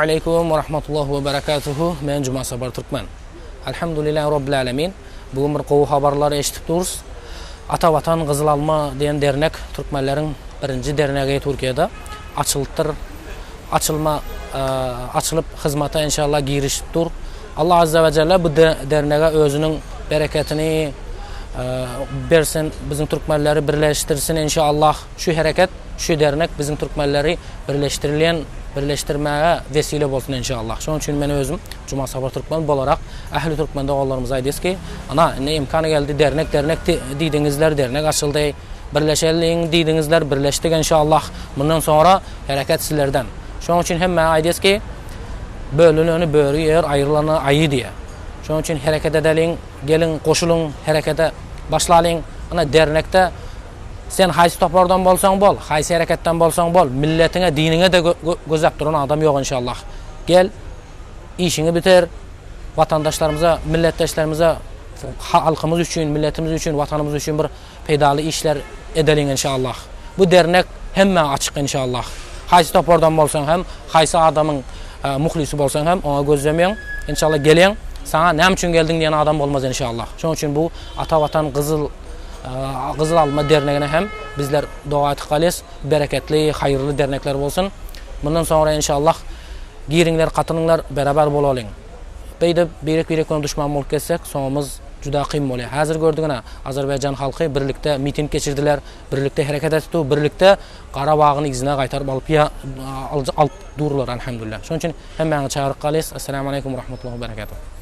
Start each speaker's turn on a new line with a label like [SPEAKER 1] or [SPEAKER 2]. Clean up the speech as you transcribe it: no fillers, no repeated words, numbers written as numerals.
[SPEAKER 1] Aleýkum we rahmetullah we berekatuhu men Juma Sapar Türkmen. Alhamdulillahi Robbil Alemin. Bu gün bir gowy habarlar eşidip durus. Ata Watan Gyzyl Alma diýen dernek türkmenleriň birinji dernegi Türkiýede açylypdyr. Açylma açylyp hyzmata inşallah girişip dur. Allah Azza we Jelle bu dernege özüniň bereketini bersin, biziň türkmenleri birleşdirsin inşallah. Şu hereket Şu dernek biziň türkmenleri birleşdirilýän birleşdirmäge wesile bolsun enşallah. Şonuň üçin men özüm Juma Sapar Türkmen bolarak ähli türkmen doganlarymyza aýdýas ki, ana indi imkany geldi dernek dernek diýdiňizler dernek açyldy. Birleşeliň diýdiňizler birleşdik enşallah. Mundan soňra hereket sizlerden. Şonuň üçin hemmä aýdýas ki, bölüneni böri ýer aýrylany aýy diýýär. Şonuň üçin hereket edeliň, geliň goşulyň herekete başlalyň. Ana dernekde Sen haýsy topardan bolsaň bol, haýsy hereketden bolsaň bol, milletiňe, diniňe-de gözläp duran adam ýok enşallah. Gel, işiňi bitir, watandaşlarymyza, milletdeşlerimize, halkymyz üçin, milletimiz üçin, watanymyz üçin bir peýdaly işler edeliň enşallah. Bu dernek hemmä açyk enşallah. Haýsy topardan bolsaň hem, haýsy adamyň muhlisi bolsaň hem oňa gözlemeň. Enşallah geleň, saňa näme üçin geldiň diýen adam bolmaz enşallah. Şonuň üçin bu Ata Watan Gyzyl Gyzyl alma dernegine hem bizler doga etip galýas. Bereketli, haýyrly dernekler bolsun. Mundan soňra enşallah giriňler, gatylyňlar, beraber bolalyň. Beýdip birek-birek bilen duşman bolup gezsek, soňumyz juda kyn bolýar. Häzir gördüňä, Azerbaýjan halky birlikde miting geçirdiler, birlikde hereket etdi, birlikde Garabagyny yzyna gaýtaryp alyp alyp durlar, alhamdulillah. Şonuň üçin hemmäňizi çagyryp galýas. Essalamu aleýkum we rahmetullahi we berekatuh.